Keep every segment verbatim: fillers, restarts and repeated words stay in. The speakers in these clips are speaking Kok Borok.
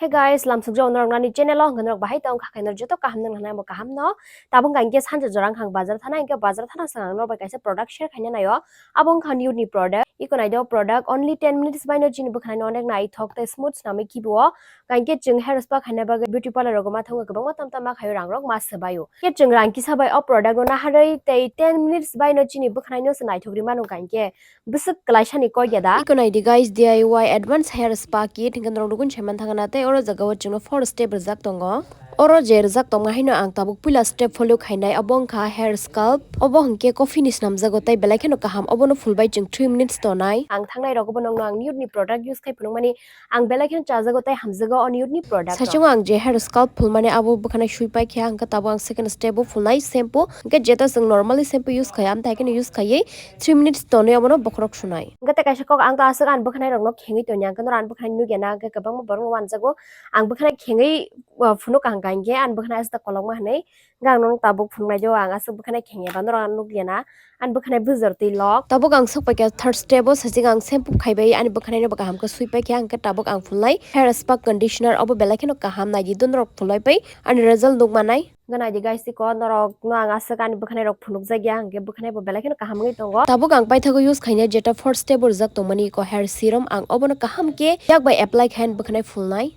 Hey guys, lamsukjak norok nani channel o, hwnkhe norok bahai tong kha khe norok joto kaham nang nang bo kaham no. Tabuk hwnkha hwnkhe sanja jora wngkha ang bazar thana, hwnkhe bazar thana swkang ang norok bai kaisa product share khaina naio. Abo wngkha Nude ni product. Iko naidi o product only ten minutes bai no chini bwkhwnai no onek naithok tei smooth swnamwi kibi o. Hwnkha hwnkhe chwng hair spa khaina bagwi beauty parlor rogo ma thango kwbangma tam tam ma khaio rang rok ma swbaio. Khe chwng rang kisa bai o product no naharwi tei ten minutes bai no chini bwkhwnai no se naithok ri mano hwnkha hwnkhe. Bwswk kwlaisani kok ya da? Iko naidi guys, D I Y advance hair spa kit hwnkhe norok nugwi saiman thangna tei oro jaga o chwngno four step rijak tongo. Oro je rijak tongma haino ang tabuk puila step follow khainai, obo wngkha hair sculpt. Obo hwnkhe coffee ni swnamjago tei belai kheno kaham, obono phulbai chwng three minutes tonai. Ang thangnai rogo bo nokno ang Nude ni product use khai phunukmani, ang belai kheno chajago tei hamjago o Nude ni product rok. Saichung ang je hair sculpt phulmani abo bwkhwnai sui paikha, hwnkhe tabuk ang second step o phulnai shampoo, hwnkhe jeta chwng normally shampoo use khai, amtwi hai kheno use khaiwi three minutes tonwi obono bokhorok sunai. Hwnkhe tei kaisa kok ang to aswk ani bwkhwnai rokno khengwi tongya, hwnkhe norok ani bwkhwnai nukya na, hwnkhe kwbangma borok no uanjago. Ang bwkhwnai khengwi, uh, phunuk ang hwnkha hwnkhe ani bwkhwnai aswk kolokma hinwi, hwnkhe ang nono tabuk phunuknai o, ang aswk bwkhwnai khengya ba norok ano nukya na, ani bwkhwnai bwjor twi lok. Tabuk ang sok paikha third step o, saichung ang shampoo khaibai ani bwkhwnai no bo kaham khe sui paikha, hwnkhe tabuk ang phulnai hair spa conditioner, obo belai kheno kaham, naidi do norok phulbai pai ani result nukmanai. Hwnkhe naidi guys, iko norok no ang aswk ani bwkhwnai rok phunukjak ya, hwnkhe bwkhwnai bo belai kheno kaham wngwi tongo. Tabuk ang paithago use khainai jeta four step o rijak tongmani iko hair serum, ang obono kaham khe yak bai apply khai ani bwkhwnai phulnai.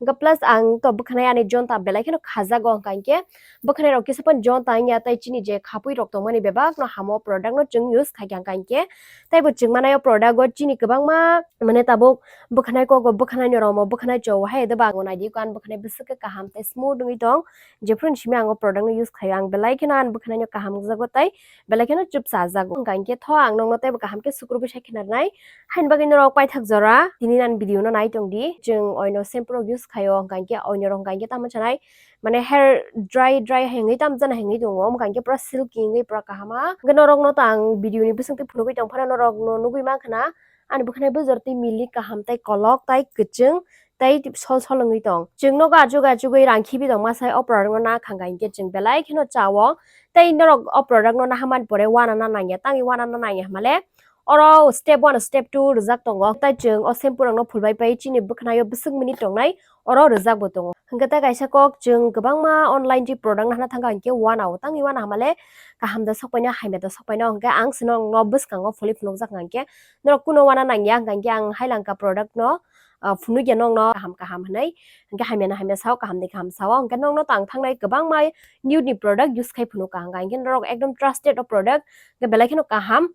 Hwnkhe plus ang to bwkhwnai ani jonta belai kheno khajago, hwnkha hwnkhe bwkhwnai rok kisa phano jonta wngya tei chini je khapui rok tongmani bebak no hamo product no chwng use khaikha, hwnkha hwnkhe teibo chwng manai o product o chini kwbangma mane tabuk bwkhwnai kok o bwkhwnai ni romo bwkhwnai cho o hai de ba ang naidi ko ani bwkhwnai bwswk khe kaham tei smooth wngwi tong. Jephru ni simi ang o product no use khaio, ang belai kheno ani bwkhwnai no kaham wngjago tei belai kheno chupsa jago. Hwnkha hwnkhe tho ang nokno teibo kaham khe sukrubwi sai khna rwnai. Haini bagwi norok paithak jora tini ani video no nai tong di. Chwng oino shampoo rok use khaio, hwnkha hwnkhe oino rok hwnkha hwnkhe tamo sanai mane hair dry dry hengwi tamo jana hengwi tongo, hwnkha hwnkhe pura silky wngwi pura kaham. Hwnkhe norok no to ang video ni bwswk twi phunugwi tong phano norok no nugwi mankha na. Ani bwkhwnai bwjor twi milik kaham tei kolok tei kwchwng tei sol sol wngwi tong. Chwng nogo achuk achugwi rang khibi tongma sai o product no na khangkha hinkhe chwng belai kheno chao. Tei norok o product no naha mani pore uanana nangya, tangwi uanana nangya hwnmale oro step one, step two rijak tongo. Tei chwng o shampoo rok no phulbai pai chini bwkhwnai o bwswk minute tongnai oro rijak bo tongo. Hwnkhe tei kaisa kok chwng kwbangma online ni product nahana thangkha hinkhe uanao, tangwi uana hwnmale kaham da sokpaino, hamya da sokpaino, hwnkhe ang se norok no bwskango phulwi phunukjak hwnkhe norok kuno uana nangya hwnkhe ang hailangkha product no, ah, phunukya nokno kaham kaham hinwi, hwnkhe hamya no hamya sao, kaham ni kaham sao, hwnkhe nokno tang thangnai kwbangma Nude ni product use khai phunukha hwnkha, hinkhe norok ekdom trusted o product, hwnkhe belai kheno kaham.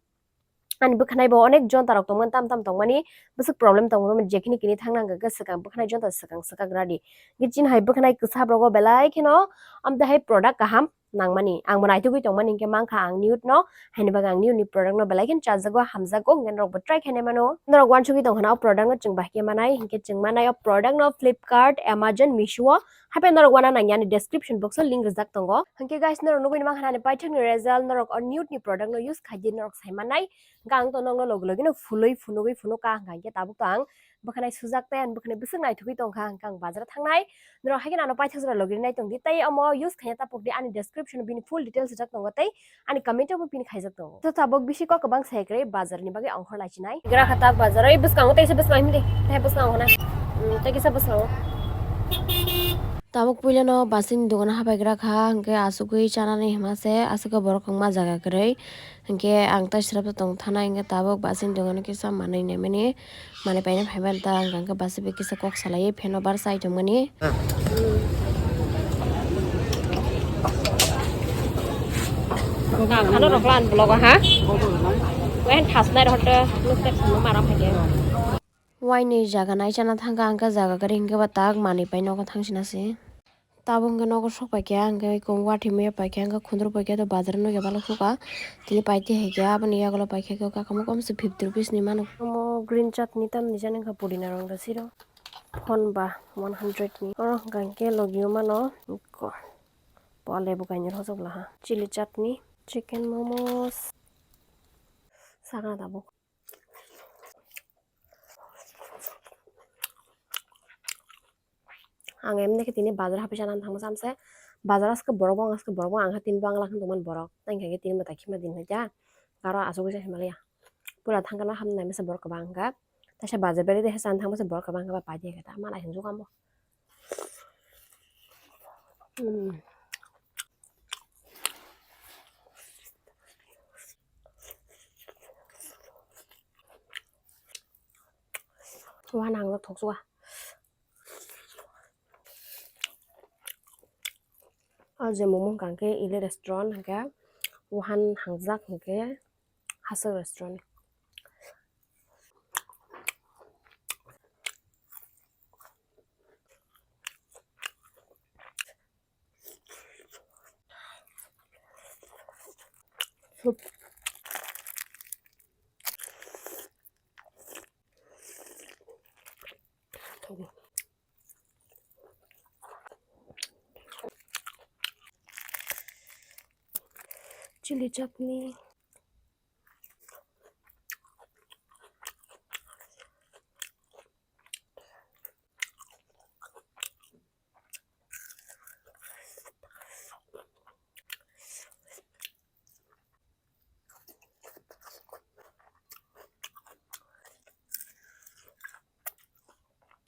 Ani bwkhwnai bo onek jonta rok tongmani, tam tam tongmani bwswk problem tongmani, jekhini kini thangna hwnkha khe swkang bwkhwnai jonta swkang swkak radi. Hinkhe chini hai bwkhwnai kwchap rogo belai kheno amtwi hai product kaham nangmani. Ang bo naitugwi tongmani hinkhe mankha ang Nude no, haini bagwi ang Nude ni product no belai kheno chajago, hamjago, hinkhe norok bo try khainai mano. Norok uansugwi tongkha na o product no chwng bahai khe manai, hinkhe chwng manai o product no Flipkart, Amazon, Meesho o. Haphai norok uana nangya ani description box o link rijak tongo. Hinkhe guys, norok nugwi mankha na ani paithak ni result, norok o Nude ni product no use khaidi norok sai mannai. Hinkhe ang to nokno logi logi no phulwi phunugwi phunukha, hinkhe tabuk to ang bwkhwnai sujak tei ani bwkhwnai bwswk naithugwi tongkha, hwnkhe ang bazar thangnai. Norok hai kheno ano paithak jora logi rinai tongdi, tei omo use khaina tapokdi, ani description o bini full details rijak tongo tei ani comment o bo pin khaijak tongo. To tabuk bisi kok kwbang sai kwrwi bazar ni bagwi ongkhor lai chinai. Gra kha tak bazar, oi bwskango teisa bwskango himdi, tei bwskango hwnna. Hmm, tei kisa bwskango. Tabuk puila no basing dogan habai gra kha, hwnkhe asugwi chanani hima se, aswk borok wngma jaga kwrwi. Hinkhe ang tai srapsa tong thana hinkhe tabuk basing dogan kisa manwi naimani, manwi paina phaiba ta ang khe basa bai kisa kok salaiwi fan o bar chai tongmani. Ang khano rok lan vlog o ha. Wen thasnai rok hote nuk tek sanu maram hai ke. Waini jaga nai chana thangkha, ang khe jaga kwrwi hinkhe ba tak manwi pai nogo thangsina se. Tabuk hwnkhe nogo sok paikha, hwnkhe eko watwi maya paikha, hwnkhe khundru paikha, to bazar nokya balo sukha. Tini paite haikhe aboni yagulo paikha khe kakamo komse fifty rupees ni mano. Omo green chutney tamni jani wngkha pudina rok da siro. Phone ba one hundred ni. Oro hwnkha hwnkhe logio mano eko. Bo lebu kainwi rojak laha. Chili chutney, chicken momos. Sakna tabuk. Ang emni khe tini bazar haphai sana thangma samse. Bazar aske borok bo, aske borok bo, ang khe tini bangla khe tongmani borok. Tang khe tini mwtai khima din hai kha. Aro asugwi se himaliya. Pura thangkhe no hamnai masa borok kwbang kha. Taisa bazar bere de sana thangma se borok kwbang kha ba paidi khe ta. Malai hinjukha bo. Mm. Wahan hangjak thoksuka. O je momo hwnkha khe Ili restaurant hwnkhe, wahan hangjak hwnkhe Haswk restaurant. Soup. Chili chutney.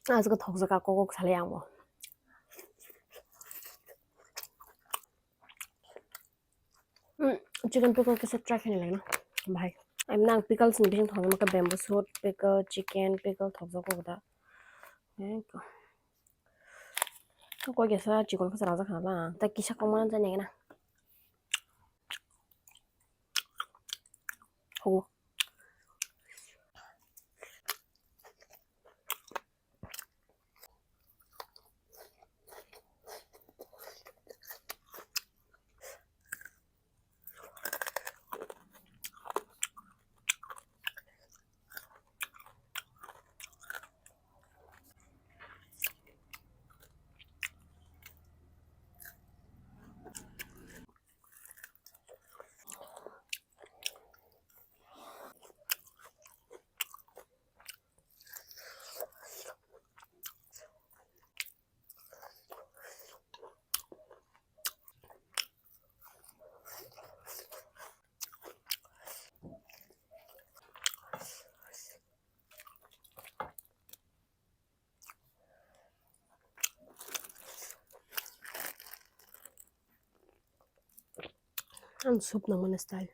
Aswk thokjak kok kok salai ang bo. Hmm, chicken pickle kisa try khaina lai na. Bhai. Em nang pickles ni bising thokjak kha bamboo shoot pickle, chicken pickle thokjak kok da. Kok kisa chicken kisa rajak kha la. Ta kisa kok mana jani na. Ho. Ang soup nangmani style.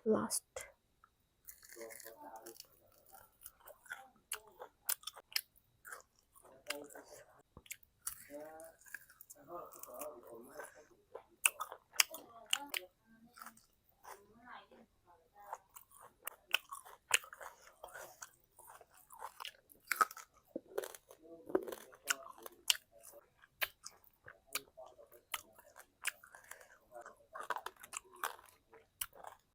Last.